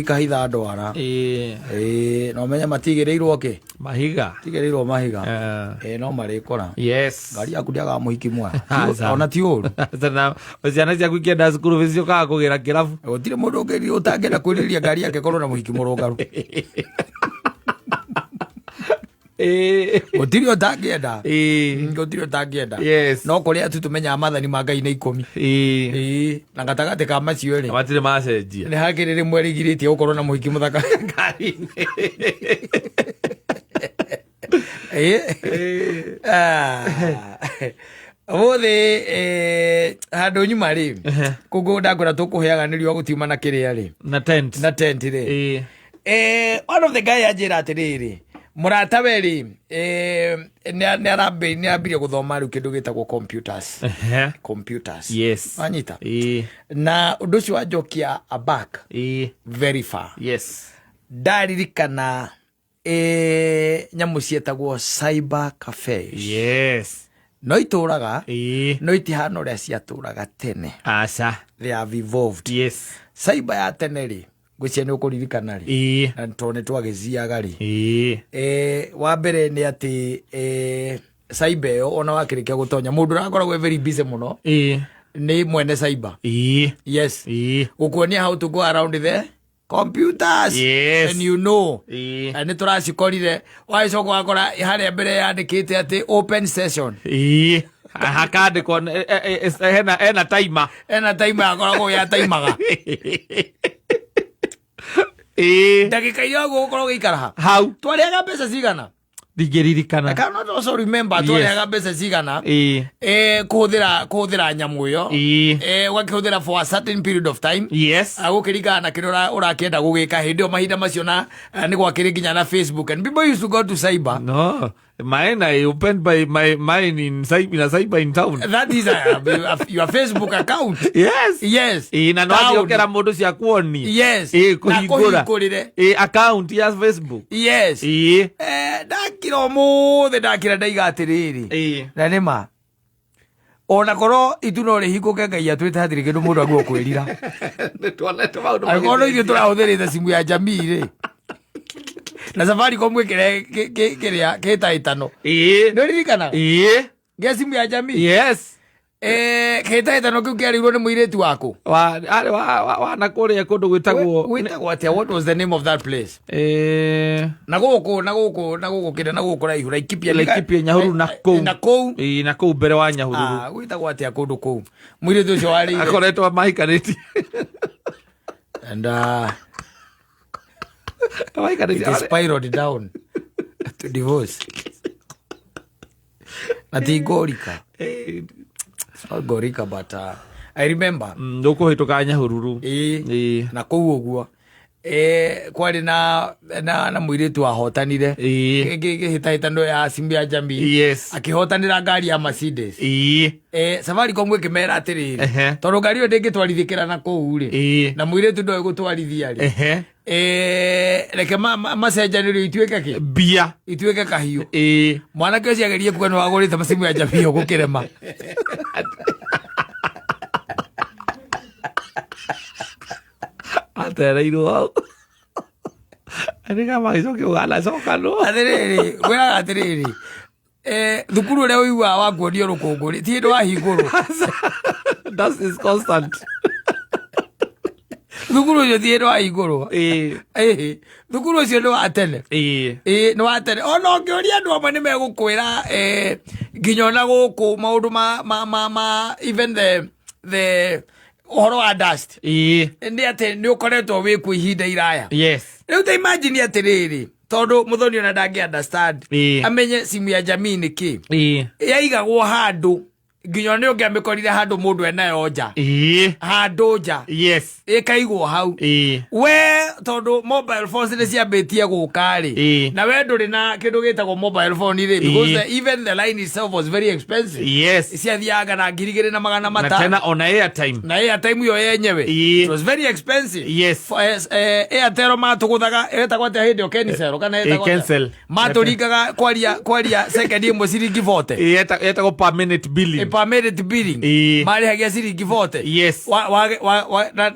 Ikahitha ndwara. Ĩĩ. Ĩĩ, na ũmenye matigĩrĩirwo kĩ? Mahiga. Tigĩrĩirwo mahiga. Eh. Ĩĩ, no marĩkora. Yes. Ngari yaku ndĩagaga mũhiki mwega. Aca. Ona ti ũru. Na ciana ciaku ikĩenda cukuru fees ciũkaga kũgĩra kĩrabu. Gũtirĩ mũndũ ũngĩ ũtangĩenda kwĩrirĩria ngari yake ĩkorwo na mũhiki mũrũngaru. Ĩĩ. Gũtirĩ ũtangĩenda. Ĩĩ. Gũtirĩ ũtangĩenda. Yes. No kũrĩa tu tũmenyaga maathani ma Ngai nĩ 10. Ĩĩ. Ĩĩ, na gatagatĩ ka macio rĩ, Matirĩ macenjia. nĩ hakĩrĩ rĩmwe rĩgirĩtie gũkorwo na mũhiki mũthaka. Ngari-inĩ. Ĩĩ. Ĩĩ. Ah. Ũmũthĩ eh, handũ nyuma rĩ kũngũ ndakwĩra tũkũheaga nĩ riũa gũtiuma na kĩrĩa rĩ Na tent. na tent rĩ. Ĩĩ. Eh, one of the guy anjĩra atĩrĩrĩ, mũratawe rĩ, eh, nĩ arambirie gũthoma rĩu kĩndũ gĩtagwo computers. Ehe. Computers. Yes. Wanyita? Ĩĩ. Na ũndũ ũcio wanjokia aback Ĩĩ. very far. Yes. Ndaririkana eh, nyamũ cietagwo cyber cafes. Yes. No itũraga, Ĩĩ. no itihana ũrĩa ciatũraga tene. Aca. They have evolved. Yes. Cyber ya tene rĩ, ngwĩciria nĩ ũkũririkana rĩ, Ĩĩ. na tondũ nĩ twagĩciaga rĩ. Ĩĩ. Eh, wa mbere nĩ atĩ eh, cyber ĩyo ona wakĩrĩkia gũtonya mũndũ ũrakoragwo e very busy mũno Ĩĩ. nĩ mwene cyber. Ĩĩ. Yes. Ĩĩ. Gũkuonia how to go around the computers. Yes. And you know. Ĩĩ. Na nĩ tũracikorire wagĩcoka ũgakora harĩa mbere yandĩkĩte atĩ open session. Ĩĩ. Hakandĩkwo hena hena timer. Ena timer yakoragwo yataimaga. Ĩĩ. Ndagĩka iria ũgũkorwo ũgĩikara ha. Hau. Twarĩaga mbeca cigana? Ndingĩririkana. I cannot also remember Yes. twarĩaga mbeca cigana. Ĩĩ. Eh, kũhũthĩra kũhũthĩra nyamũ ĩyo. Ĩĩ. Eh, ũgakĩhũthĩra for a certain period of time. Yes. Gũkĩringana na kĩrĩa ũrakĩenda gũgĩka hĩndĩ ĩyo mahinda macio na eh, nĩ gwakĩrĩ nginya na Facebook and people used to go to cyber. No. Mine I opened by my mine in cyber in a cyber in town. That is your Facebook account. Yes. Yes. Ĩĩ, na no Town. athiĩ mũndũ cia kuoni. Yes. Ĩĩ, Na kũhingũra. kũhingũrĩre. Ĩĩ, account ya Facebook. Yes. Ĩĩ. Eh, ndakira ũmũthĩ ndakira ndaiga atĩrĩrĩ. Ĩĩ. Na nĩ ma ona korwo itu no rĩhingũke Ngai atwĩte hatirĩ kĩndũ mũndũ agĩrĩirwo kwĩrira. Nĩtuonete maũndũ Angĩkorwo no ithuĩ magĩcenjia. tũrahũthĩrĩte simu ya jamii rĩ na Safaricom gĩkĩre kĩrĩa kĩhĩtahĩtano. Ĩĩ. Nĩ ũririkanaga? Ĩĩ. Gĩa simu ya jamii. Yes. Eh, kĩhĩtahĩtano kĩu kĩarĩirwo nĩ mũirĩtu waku. Wa arĩ wa wa, wa na kũrĩa kũndũ gwĩtagwo Gwĩtagwo atĩa? What was the name of that place? Eh, Na gũkũ na gũkũ na gũkũ kĩrĩa na gũkũ raihu Laikipia. Laikipia Nyahururu na kũu. Na kũu. Ĩĩ, na kũu mbere wa Nyahururu. Ah, gwĩtagwo atĩa kũndũ kũu? Mũirĩtu ũcio warĩire. Akoretwo mahikanĩtie. And it Mahikanĩtie. spiraled down to divorce. Na ti Ngorika. Ĩĩ, It's not Ngorika but I remember. Ndũkũhĩtũka Nyahururu. Ĩĩ. Ĩĩ. Na kũu ũguo. Eh, kwarĩ na mũirĩtu wahotanire. Ĩĩ. Kĩhĩtahĩtano ya simu ya jamii. Yes. Akĩhotanĩra ngari ya Mercedes. Ĩĩ. Eh, Safaricom ĩkĩmera atĩrĩrĩ, Ehe. tondũ ngari ĩyo ndĩngĩtwarithĩkĩra na kũu rĩ, Ĩĩ. na mũirĩtu ndoĩ gũtwarithia rĩ, Ehe. eh, reke macenjanĩrio ituĩke kĩ? Mbia. Ituĩke kahiũ. Ĩĩ. Mwanake ũcio agerie kuga nĩ wagũrĩte simu ya jamii ũgũkĩrema. Atereirwo hau. Nĩ kama gĩcoke ũganacoka no. Atĩrĩrĩ, ngwĩraga atĩrĩrĩ, eh, thukuru ũrĩa ũiguaga wa kuonio rũkũngũ rĩ, ti hĩndĩ wahingũrwo. That is constant. Thukuru ũcio ti hĩndĩ wahingũrwo. Ĩĩ. Ĩĩ, thukuru ũcio nĩ wa tene. Ĩĩ. Ĩĩ, nĩ wa tene. Ona ũngĩũria andũ amwe nĩ megũkwĩra eh, nginya ona gũkũ maũndũ ma even the ũhoro wa dust Ĩĩ. nĩ atĩ nĩ ũkoretwo wĩkuo ihinda iraya. Yes. Rĩu ta imagine atĩrĩrĩ, tondũ mũthoni ona ndangĩ understand Ĩĩ. amenye simu ya jamii nĩ kĩ. Ĩĩ. Yaigagwo handũ nginya nĩ ũngĩamĩkorire handũ mũndũ enayo nja. Ĩĩ. Handũ nja. Yes. Ĩkaigwo hau. Ĩĩ. We tondũ mobile phones nĩ ciambĩtie gũka rĩ, Ĩĩ. na we ndũrĩ na kĩndũ gĩtagwo mobile phone rĩ, because Ĩĩ. even the line itself was very expensive. Yes. Ciathiaga na 2,200. Na tena ona airtime. Na airtime yo yenyewe. Ĩĩ. It was very expensive. Yes. For, Airtel matũgũthaga ĩtagwo atĩa hĩndĩ ĩyo Kencell kana Ĩĩ, ĩtagwo atĩa? Kencell. Matũringaga kwaria kwaria second ĩmwe ciringi 40. Ĩĩ, etagwo per minute billing. Per minute billing. Ĩĩ. Marĩhagia ciringi 40. Yes.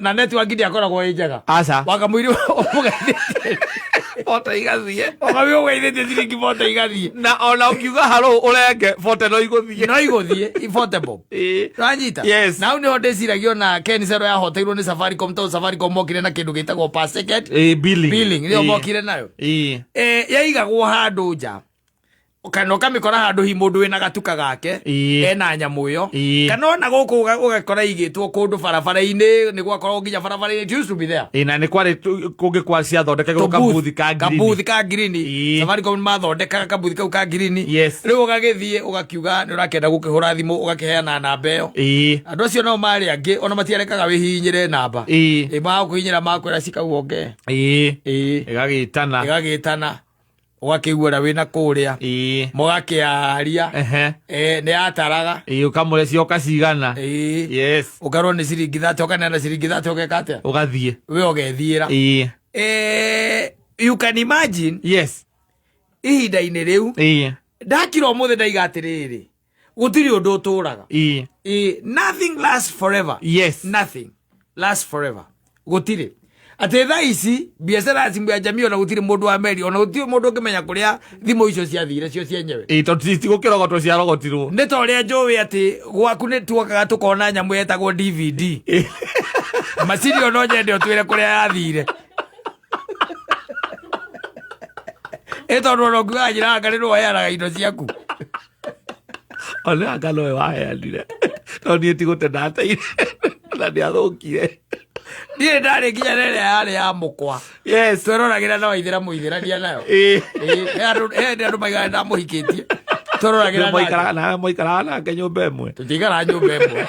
Na network ndĩakoragwo ĩ njega. Aca. Wakamũiri ũmũgeithĩtie. Bote igathiĩ. Wakamũiri ũmũgeithĩtie ciringi 40 igathiĩ. Na ona ũkiuga harũ ũrenge bote no igũthiĩ. No igũthiĩ 40 bob. Ĩĩ. Wanyita? Yes. Na hau nĩho ndĩciragia ona Ken Cero yahoteirwo nĩ Safaricom tondũ Safaricom mokire na kĩndũ gĩtagwo per second Ĩĩ, billing. billing nĩyo Ĩĩ. mokire nayo. Ĩĩ. Yaigagwo handũ nja kana ũkamĩkora handũ hi mũndũ wĩna gatuka gake Ĩĩ. ena nyamũ ĩyo Ĩĩ. kana ona gũkũ ũgakora igĩtwo kũndũ barabara-inĩ nĩ gwakoragwo nginya barabara-inĩ, it used to be there. Ĩĩ, na nĩ kwarĩ kũngĩ kwa ciathondekagĩrwo kabuthi ka green. Kabuthi ka ngirini. Ĩĩ. Safaricom nĩ mathondekaga kabuthi kau ka ngirini. Yes. Rĩu ũgagĩthiĩ ũgakiuga nĩ ũrakĩenda gũkĩhũra thimũ, ũgakĩheana namba ĩyo. Ĩĩ. Andũ acio nao marĩ angĩ ona matiarekaga wĩhihinyĩre namba. Ĩĩ. Ĩ, magũkũhihinyĩra makwĩra cikauonge. Ĩĩ. Ĩĩ. Ĩgagĩtana. Ĩgagĩtana, ũgakĩigua ũrĩa wĩna kũrĩa. Ĩĩ. Mũgakĩaria. Ehe. Nĩ yataraga. Ĩĩ, ũkamũre cioka cigana. Ĩĩ. Yes. Ũkarwo nĩ ciringi 30, ũkaneana ciringi 30, ũgeka atĩa? Ũgathiĩ. We ũgethiĩra. Ĩĩ. You can imagine. Yes. Ihinda-inĩ rĩu Ĩĩ. ndakira ũmũthĩ ndaiga atĩrĩrĩ, gũtirĩ ũndũ ũtũraga. Ĩĩ. Ĩĩ, nothing lasts forever. Yes. Nothing lasts forever, gũtirĩ. Atĩ thaa ici biacara ya Simu ya Jamii, ona gũtirĩ mũndũ wa meri, ona gũtirĩ mũndũ ũngĩmenya kũrĩa thimũ icio ciathire cio cienyewe. Ĩĩ, tondũ tigũkĩrogotwo ciarogotirwo. Nĩ ta ũrĩa njũĩ atĩ gwaku nĩ tuokaga tũkona nyamũ yetagwo DVD macini ĩyo, no nyende ũtwĩre kũrĩa yathire, ĩ tondũ ona ũngiugaga njĩra anga nĩ nĩwoheanaga indo ciaku. Ona anga nowe waheanire, no niĩ ti gũte ndateire na nĩathũkire. Niĩ ndarĩ nginya na ĩrĩa yarĩ ya mũkwa. Yes. Tweroragĩra na waithĩra mũithĩrania nayo. Ĩĩ. Ĩĩ, he hĩndĩ andũ maigaga ndamũhikĩtie, tweroragĩra nake. Moikaraga nake nyũmba ĩmwe. Tũtiikaraga nyũmba ĩmwe,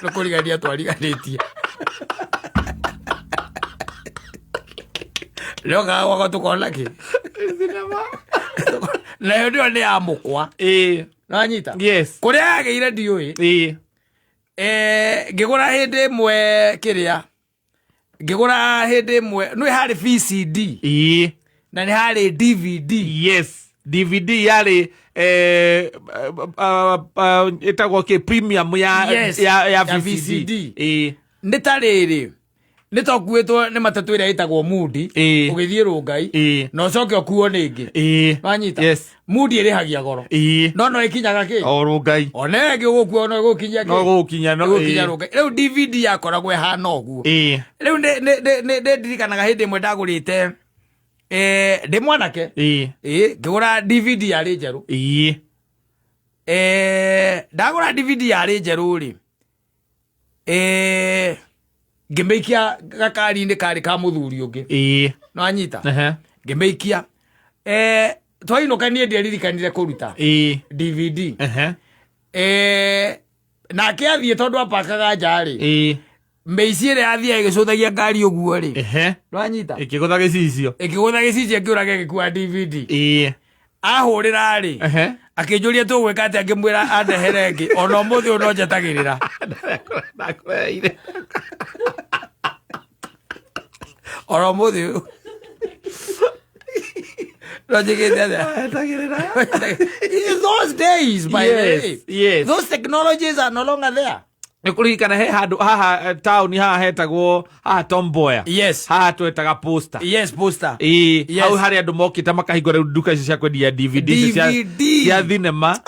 nĩ kũrigania twariganĩtie. Rĩokaga gwakwa tũkona kĩ nayo nĩyo nĩ ya mũkwa. Ĩĩ. Nanyita? Yes. Kũrĩa yagĩire ndiũĩ. Ĩĩ. Ngĩgũra hĩndĩ ĩmwe kĩrĩa, ngĩgũra hĩndĩ ĩmwe nĩ harĩ VCD Ĩĩ. na nĩ harĩ DVD. Yes, DVD yarĩ ĩtagwo kĩ, premium ya Yes, ya ya VCD. VCD. Ĩĩ. Nĩ ta rĩrĩ, nĩ ta ũkuĩtwo nĩ matatũ ĩrĩa ĩtagwo Mudi Ĩĩ. ũgĩthiĩ Rũngai Ĩĩ. na ũcoke ũkuo nĩ ĩngĩ. Ĩĩ. Wanyita? Yes. Mudi ĩrĩhagia goro Ĩĩ. no ĩkinyaga kĩ? O Rũngai. Ona ĩngĩ ũgũkua no ĩgũkinyia kĩ? No gũkinya no. Ĩgũkinya Ĩĩ. Rũngai. Rĩu DVD yakoragwo ĩhana ũguo. Ĩĩ. Rĩu nĩ ndirikanaga hĩndĩ ĩmwe ndagũrĩte, ndĩ mwanake. Ĩĩ. Ĩĩ, ngĩgũra DVD yarĩ njerũ. Ĩĩ. Ndagũra DVD yarĩ njerũ rĩ, ngĩmĩikia gakari-inĩ karĩ ka mũthuri ũngĩ. Ĩĩ. Nĩwanyita? Ehe. Ngĩmĩikia, twainũka niĩ ndieririkanire kũruta Ĩĩ. DVD. Ehe. Nake athiĩ, tondũ apakaga nja rĩ, Ĩĩ. mĩici ĩrĩa yathiaga ĩgĩcũthagia ngari ũguo rĩ, Ehe. nĩwanyita? Ĩkĩgũtha gĩcicio. Ĩkĩgũtha gĩcicio, ĩkĩũraga, ĩgĩkua DVD. Ĩĩ. Ahũrĩra rĩ, Ehe. akĩnjũria tũgwĩka atĩa, ngĩmwĩra andehere ĩngĩ. Ona ũmũthĩ ũyũ no njetagĩrĩra. Ndakũheire. Ona ũmũthĩ ũyũ no njĩkĩte atĩa? Etagĩrĩra. In those days, by the way, Yes. those technologies are no longer there. Nĩ kũririkana he handũ haha taũni haha hetagwo haha Tomboya. Yes. Haha twetaga Poster. Yes, Poster. Ĩĩ. Yes. Hau harĩ andũ mokĩte makahingũra rĩu nduka icio cia kwendia DVD icio DVD. cia thinema,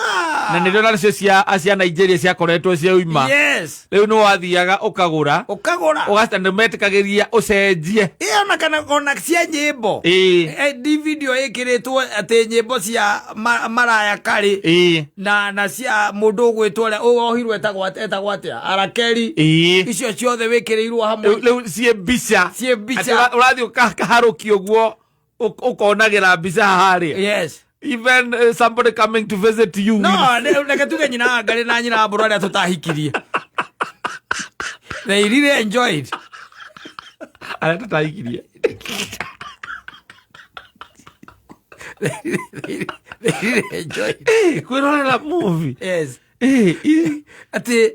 na nĩrĩo nacio cia Nigeria ciakoretwo ciauma. Yes. Rĩu nĩ wathiaga ũkagũra, Ũkagũra. ũgaca nĩ metĩkagĩria ũcenjie. Ĩ, ona kana ona cia nyĩmbo. Ĩĩ. DVD ĩyo ĩkĩrĩtwo atĩ nyĩmbo cia Maraya Karĩ Ĩĩ. na cia mũndũ ũgwĩtwo ũrĩa wohirwo etagwo atĩa, Arakeri. Ĩĩ. Icio ciothe wĩkĩrĩirwo hamwe. Rĩu ciĩ mbica. Ciĩ mbica. Atĩ ũrathiĩ ũkaharũkia ũguo ũkonagĩra mbica harĩa. Yes. Even somebody coming to visit you No reke tuge nyina wa Ngarĩ na nyina wa Mbũrũ arĩa tũtahikirie, they really enjoyed. Arĩa tũtahikirie. They really enjoyed. Kwĩrorera movie. Yes. Ĩĩ. Atĩ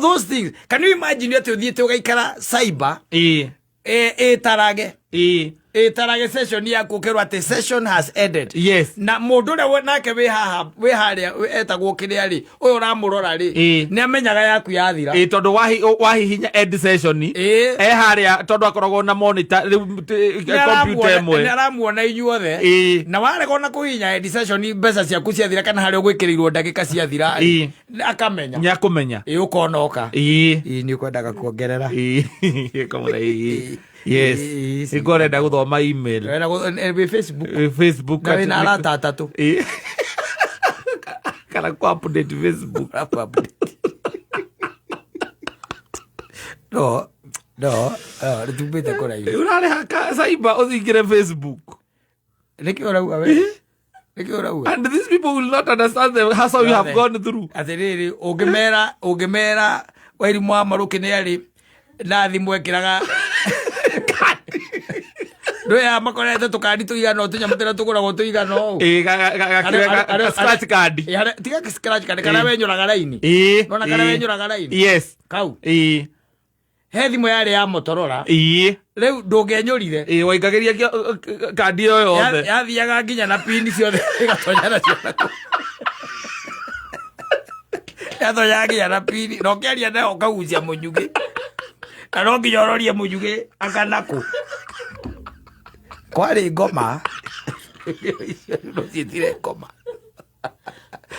those things, can you imagine atĩ ũthiĩte ũgaikara cyber Ĩĩ. ĩtarage. Ĩtarage session yaku ũkerwo atĩ session has ended. Na mũndũ ũrĩa nake wĩ haha, wĩ harĩa etagwo kĩrĩa rĩ, ũyũ ũramũrora rĩ, nĩ amenyaga yaku yathira. Ĩ, tondũ wahihinya end session, e harĩa tondũ akoragwo na monitor rĩu computer ĩmwe. Nĩ aramuona inyuothe. Na warega ona kũhihinya end session, mbeca ciaku ciathira kana harĩa ũgwĩkĩrĩirwo ndagĩka ciathira rĩ, akamenya. Nĩ akũmenya. Ĩ, ũkonoka. Ĩ, nĩ ũkwendaga kuongerera. Ĩ, kamũra, ĩ. Yes. Ĩ, Nĩguo ũrenda gũthoma email. Ũrenda wĩ Facebook. Facebook. Na wĩna arata atatũ. Ĩ. Kana ku update Facebook. No no no, nĩtumĩte kũraihu. Ũrarĩha ka cyber ũthingĩre Facebook. Nĩkĩ ũrauga we? Nĩkĩ ũrauga? And these people will not understand the hassle you have gone through. Atĩrĩrĩ, ũngĩmera Wairimũ wa Marũkĩ nĩ arĩ na thimũ ekĩraga ndũya makorete tũkandi tũigana ũũ, tũnyamũ tũrĩa tũgũragwo tũigana ũũ. Ĩ, scratch card. Ĩ, tiga scratch card, karĩa wenyũraga raini. Nona karĩa wenyũraga raini? Yes. Kau. Ĩ. He thimũ yarĩ ya Motorola. Rĩu ndũngĩenyũrire. Ĩ, waikagĩria kandi ĩyo yothe. Yathiaga nginya na pini ciothe, ĩgatonya nacio nakũu. Yatonyaga nginya na pini, na ũkĩaria nayo ũkagucia mũnyugĩ, na no nginya ũrorie mũnyugĩ akanakũ. Kwarĩ ngoma icio no ciĩtire ngoma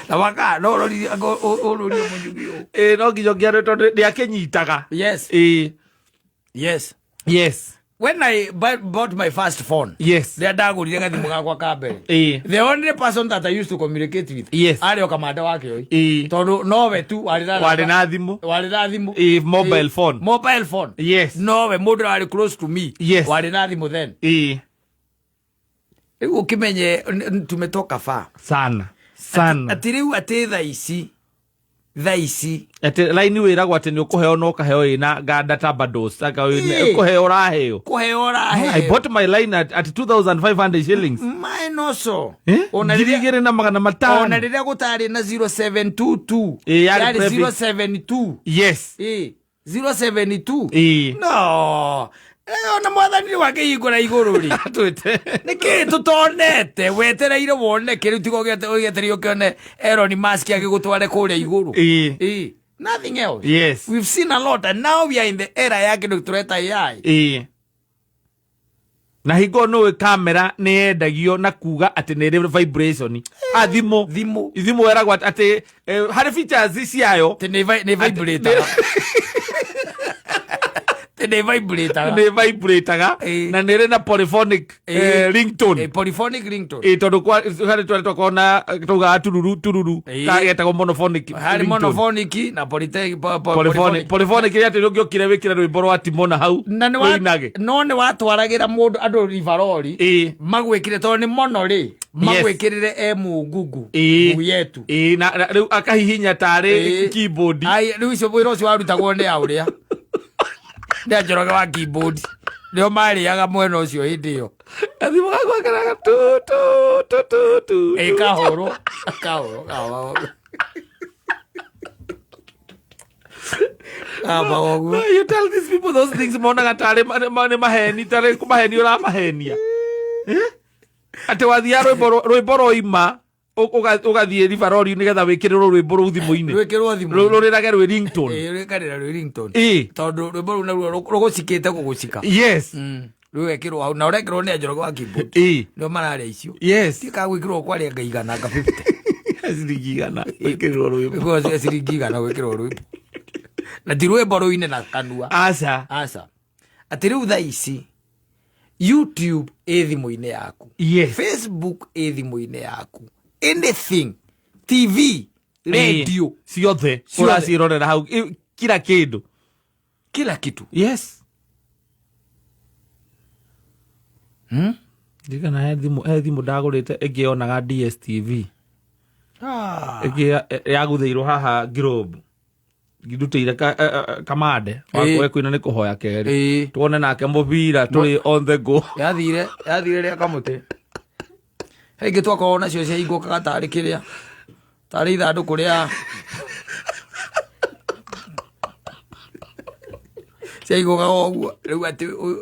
na waka no ũroririe ũrũrie mũnyugĩ ũũ. Ĩ, no nginya ũngĩarĩ tondũ nĩ akĩnyitaga. Yes. Ĩ. Yes. Yes. When I bought my first phone, rĩrĩa ndagũrire gathimũ gakwa ka mbere, the only person that I used to communicate with arĩ o kamanda wa Kĩoi, tondũ nowe tu warĩ na Warĩ na thimũ. Warĩ na thimũ. Ĩ, mobile phone. Mobile phone. Nowe mũndũ warĩ close to me warĩ na thimũ then. Rĩu ũkĩmenye tumetoka far. Sana sana. Atĩ rĩu atĩ thaa ici Atĩ laini wĩragwo atĩ nĩ ũkũheo no ũkaheo ĩna nganda ta bundles aka Ĩ. kũheo ũraheo. Kũheo I ũraheo. bought my line at 2500 shillings. Maenoco. Eh? Ona Ngiri igĩrĩ na magana matano. Ona rĩrĩa gũtarĩ na 0722. Ĩ, yarĩ yarĩ prefix. 072. Ĩ, 072. No. Ona mwathani rĩu akĩhingũra igũrũ rĩ, Atwĩte. Nĩkĩ tũtonete wetereire wone kĩrĩu, tiga ũgĩetereire ũkĩone Elon Musk agĩgũtware kũrĩa igũrũ. Ĩ, nothing else. We've seen a lot and now we are in the era ya kĩndũ tũreta AI. Ĩ, na hingo nĩ kamera nĩ yendagio na kuga atĩ nĩ ĩrĩ vibration a thimũ. Thimũ. Thimũ weragwo atĩ harĩ features ciayo. Atĩ nĩ vibrataga, atĩ nĩ vibrataga. Nĩ vibrataga. Na nĩ ĩrĩ na polyphonic ringtone. Polyphonic ringtone. Ĩ, tondũ harĩ twarĩ twakorwo na taugaga tururu tururu. Getagwo monophonic Harĩ ringtone. Monophonic na polyphonic. Polyphonic ĩrĩa atĩ ũngĩokire wĩkĩre rwĩmbo rwa Timona hau Na nĩ wa rũinage. No nĩ watwaragĩra mũndũ andũ ribarori magwĩkĩre, tondũ nĩ mono rĩ, magwĩkĩrĩre e mũngungu yetu. Ĩ, na rĩu akahihinya tarĩ keyboard. Ai, rĩu icio wĩra ũcio warutagwo nĩ a ũrĩa nĩ a Njoroge wa keyboard, nĩo marĩaga mwena ũcio hĩndĩ ĩyo. Gathimũ gakwa karaga tu tu tu tu tu. Ĩ, kahũrwo kahũrwo kahũrwo kaba ũguo. No, you tell these people those things, monaga tarĩ nĩ maheni, tarĩ kũmaheni ũramahenia. Eh? Atĩ wathiia rwĩmbo roima ũgathiĩ ribarori nĩgetha wĩkĩrĩrwo rwĩmbo rũu thimũ-inĩ. Rwĩkĩrwo thimũ. Rũrĩrage rwĩ ringtone. Ĩ, rwĩkarĩra rwĩ ringtone. Tondũ rwĩmbo rũu naruo rũgũcikĩte kũgũcika. Rĩu wekĩrwo hau na ũrekĩrwo nĩ a Njoroge wa keyboard. Nĩo mararĩa icio. Tiga gwĩkĩrwo kwarĩa nga igana nga 50. Ciringi 100 wĩkĩrĩrwo rwĩmbo. Gwĩkĩrwo ciringi 100 gwĩkĩrwo rwĩmbo, na ti rwĩmbo rũine na kanua. Aca. Aca, atĩ rĩu thaa ici YouTube ĩ thimũ-inĩ yaku, Facebook ĩ thimũ-inĩ yaku, anything, TV, radio. Ciothe. Ciothe. Ũraciĩrorera hau. Kila kĩndũ. Kila kitu. Ndirikana he thimũ ndagũrĩte ĩngĩ yonaga DSTV. Ĩngĩ yaguthĩirwo haha Globe, ndutĩire kamande wakwa kwĩna nĩ kũhoya kerĩ tuone nake mũbira tũrĩ on the go. Yathire rĩa kamũtĩ. He ingĩ twakoragwo nacio ciahingũkaga tarĩ kĩrĩa, tarĩ ithandũkũ rĩa Ciaigũkaga ũguo rĩu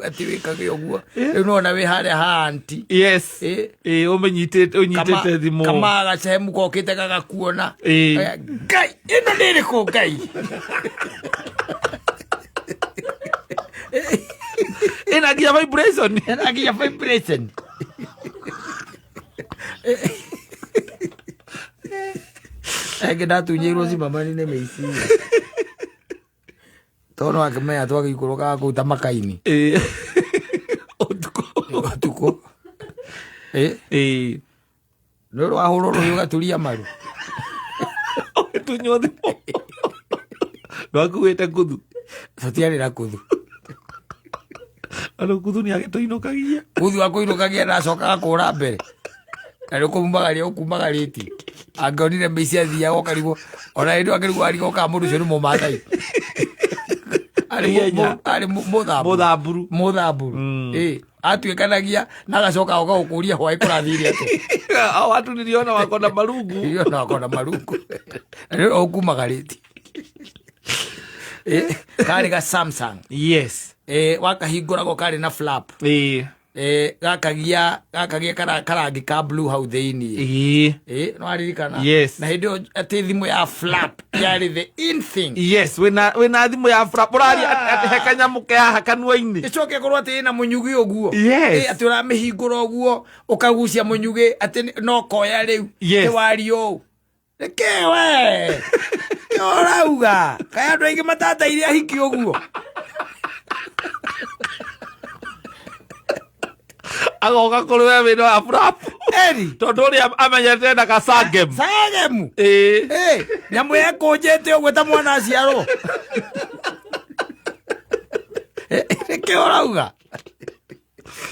atĩ wĩkage ũguo rĩu nona wĩ harĩa ha anti. Yes. Ĩ. Ĩ, ũmĩnyitĩte, ũnyitĩte thimũ. Kama gacehemu kokĩte gagakuona. Ĩ. Aya, Ngai ĩno nĩ ĩrĩkũ Ngai? Ĩna nginya vibration. Ĩna nginya vibration. Enge ndatunyĩirwo cimamani nĩ mĩici tondũ akĩmenya twagĩikũrũkaga kũu ta makaini. Ĩ. Ũtukũ. Ũtukũ. Ĩ. Ĩ. Nĩ ũrwahũrwo rũhiũ ũgaturia maru. Ũgĩtunywo thimũ. Ndwakuĩte kuthu. Tũtiarĩ na kuthu. Andũ kuthu nĩ agĩtũinũkagia. Kuthu akũinũkagia na acokaga kũra mbere. Na nĩ ũkũmumagaria ũkumagarĩtie. Angĩonire mĩici athiaga ũkarigwo ona hĩndĩ ĩyo akĩrigwo arigwo kana mũndũ ũcio nĩ Mũmaathai. Arĩ Ihenya. arĩ mũthamburu. Mũthamburu. Mũthamburu. Ĩ, atuĩkanagia na agacoka oka gũkũria hwaĩ kũrathire atĩa. Hao watu niliona wako na marungu. Hiyo na wako na marungu. Na nĩ ũkumagarĩtie. Ĩ, karĩ ga Samsung. Yes. Ĩ, wakahingũragwo karĩ na flap. Ĩ. Ĩ, gakagia karangi ka blue hau thĩiniĩ. Ĩ. Ĩ, no aririkana. Yes. Na hĩndĩ ĩyo atĩ thimũ ya flap yarĩ the in thing. Yes, wĩna thimũ ya flap ũraria atĩ he kanyamũ ke haha kanua-inĩ. Ĩcoke ĩkorwo atĩ ĩna mũnyugĩ ũguo. Yes. Ĩ, atĩ ũramĩhingũra ũguo ũkagucia mũnyugĩ atĩ no koya rĩu. Yes. Atĩ waria ũũ. Nĩkĩ we? Kĩ ũrauga? Kaĩ andũ aingĩ matataire ahiki ũguo? Agoka kũrĩ we wĩna wa flap. Eri. Tondũ ũrĩa amenyete na gacangem. Sagemu. Ĩ. Ĩ, nyamũ ĩkũnjĩte ũguo ta mwana aciarwo. Nĩkĩ ũrauga?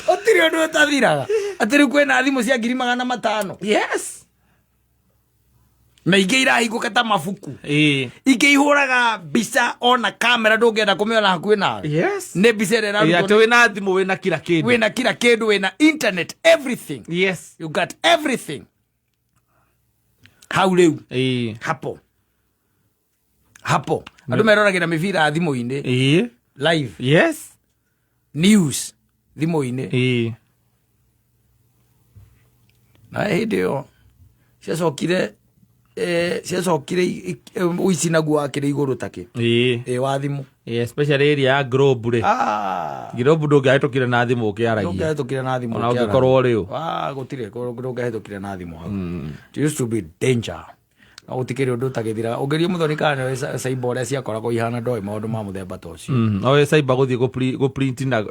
Ũtirĩ ũndũ ũtathiraga. Atĩ rĩu kwĩna thimũ cia 500,000. Yes. Na ingĩ irahingũka ta mabuku. Ĩ. Ingĩ ihũraga mbica ona kamera ndũngĩenda kũmĩona hakuhĩ nawe. Yes. Nĩ mbica ĩrĩa Ĩ, ĩrarutwo atĩ wĩna thimũ wĩna kila kĩndũ. wĩna kila kĩndũ, wĩna internet, everything. Yes. You got everything. Hau rĩu. Ĩ. Hapo. Hapo. Andũ meroragĩra mĩbira thimũ-inĩ. Ĩ. Live. Yes. News thimũ-inĩ. Ĩ. Na hĩndĩ ĩyo ciacokire ciacokire ũici naguo wakĩrĩ igũrũ takĩ. Ĩ. Ĩ, wa thimũ. Ĩ, especially area ya Globe rĩ. Globe ndũngĩahĩtũkire na thimũ ũkĩaragia. Ndũngĩahĩtũkire na thimũ Ona ũkĩaragia. ũngĩkorwo rĩ ũ. Gũtirĩ, ndũngĩahĩtũkire na thimũ hau. It used to be danger. Na gũtikĩrĩ ũndũ ũtagĩthiraga. Ũngĩria mũthoni kana nĩwe cyber ũrĩa ciakoragwo ihana ndoĩ maũndũ ma mũthemba ta ũcio. Oĩ cyber gũthiĩ gũ-print na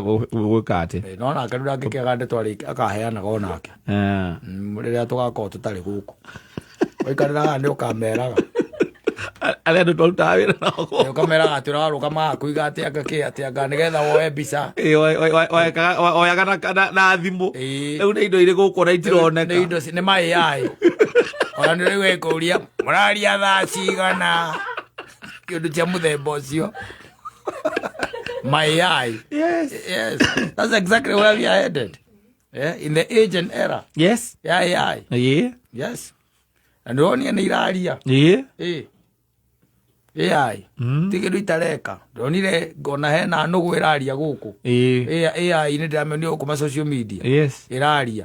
gwĩka atĩ. Ĩ, no nake rĩu ndangĩkĩaga ndeto akaheanaga onake. Rĩrĩa tũgakorwo tũtarĩ gũkũ. Waikarĩra nĩ ũkameraga. Arĩa andũ twarutaga wĩra nao gũkũ. Ĩ, ũkameraga atĩ ũrarũgama haha kũiga atĩ anga kĩ, atĩ anga nĩgetha woe mbica. Ĩ, oyaga na thimũ. Ĩ. Rĩu nĩ indo irĩ gũkũ na itironeka. Nĩ indo nĩ ma AI. Ona nĩ rĩu ĩkũria, mũraria thaa cigana? Kĩndũ kĩa mũthemba ũcio. Ma AI. Yes. Yes. That's exactly where we are headed. Yeah, in the age and era. Yes. Ya AI. Ĩ. Yes. Na ndĩronire nĩ iraria. Ĩ. Ĩ. AI. Ti kĩndũ itareka. Ndĩronire ngona hena nũgũ ĩraria gũkũ. Ĩ. AI nĩ ndĩramĩonire gũkũ ma social media. Yes. Ĩraria.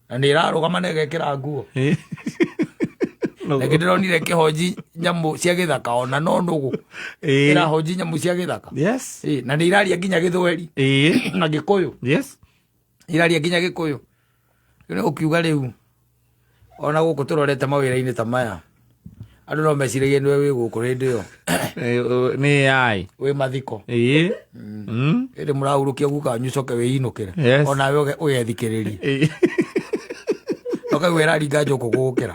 Na nĩ ĩrarũgama na ĩgekĩra nguo. Ĩ. Na ndĩronire kĩhonji nyamũ cia gĩthaka ona no nũgũ. Ĩ. Ĩrahonji nyamũ cia gĩthaka. Yes. Ĩ, na nĩ iraria nginya Gĩthweri. Ĩ. Na Gĩkũyũ. Yes. Iraria nginya Gĩkũyũ. Rĩu ũkiuga rĩu ona gũkũ tũrorete mawĩra-inĩ ta maya andũ no meciragie nĩwe wĩ gũkũ hĩndĩ ĩyo. Nĩ AI. Wĩ mathiko. Ĩ. Ĩndĩ mũrahurũkia guka wanyu ũcoke wĩinũkĩre. Yes. Onawe ũgethikĩrĩrie. Ĩ. Ũkaigua ĩraringa njũkũ gũgũkĩra.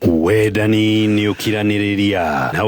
Wendani nĩ ũkiranĩrĩria na